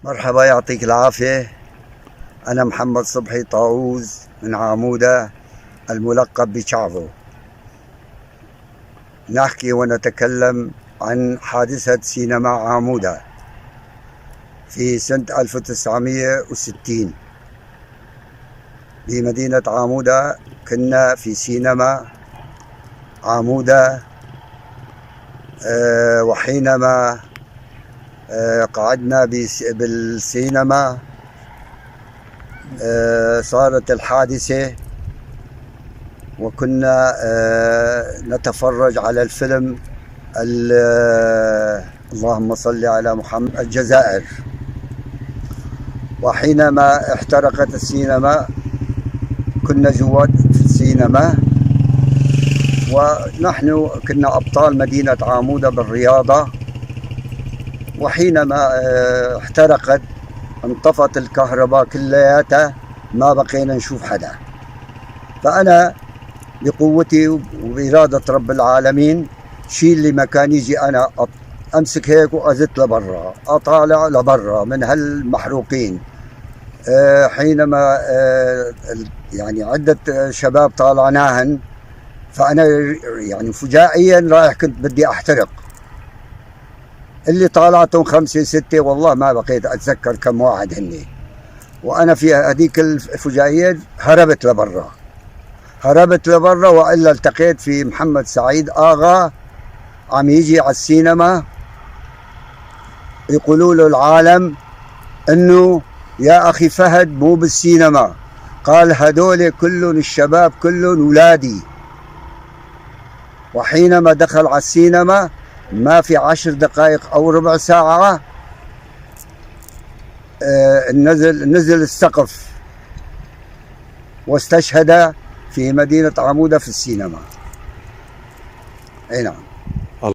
مرحبا، يعطيك العافية. أنا محمد صبحي طاووز من عامودة الملقب بشعبو. نحكي ونتكلم عن حادثة سينما عامودة في سنة 1960 بمدينة عامودة. كنا في سينما عامودة، وحينما قعدنا بالسينما صارت الحادثة، وكنا نتفرج على الفيلم اللهم صل على محمد الجزائر. وحينما احترقت السينما كنا جوات في السينما، ونحن كنا أبطال مدينة عامودة بالرياضة. وحينما احترقت انطفت الكهرباء كلياتها، ما بقينا نشوف حدا. فأنا بقوتي وبإرادة رب العالمين شيء اللي ما كان يجي أنا أمسك هيك وأزت لبرا، أطالع لبرا من هالمحروقين. حينما يعني عدة شباب طالعناهن، فأنا يعني فجائيا رايح كنت بدي أحترق. اللي طالعتهم 5 6 والله ما بقيت أتذكر كم واحد هني. وأنا في هذيك الفجائية هربت لبرا، هربت لبرا، وإلا التقيت في محمد سعيد آغا عم يجي على السينما. يقولوا له العالم إنه يا أخي فهد مو بالسينما، قال هدول كلهم الشباب كلهم ولادي. وحينما دخل على السينما ما في 10 دقائق أو ربع ساعة، نزل السقف واستشهد في مدينة عمودة في السينما. أي نعم.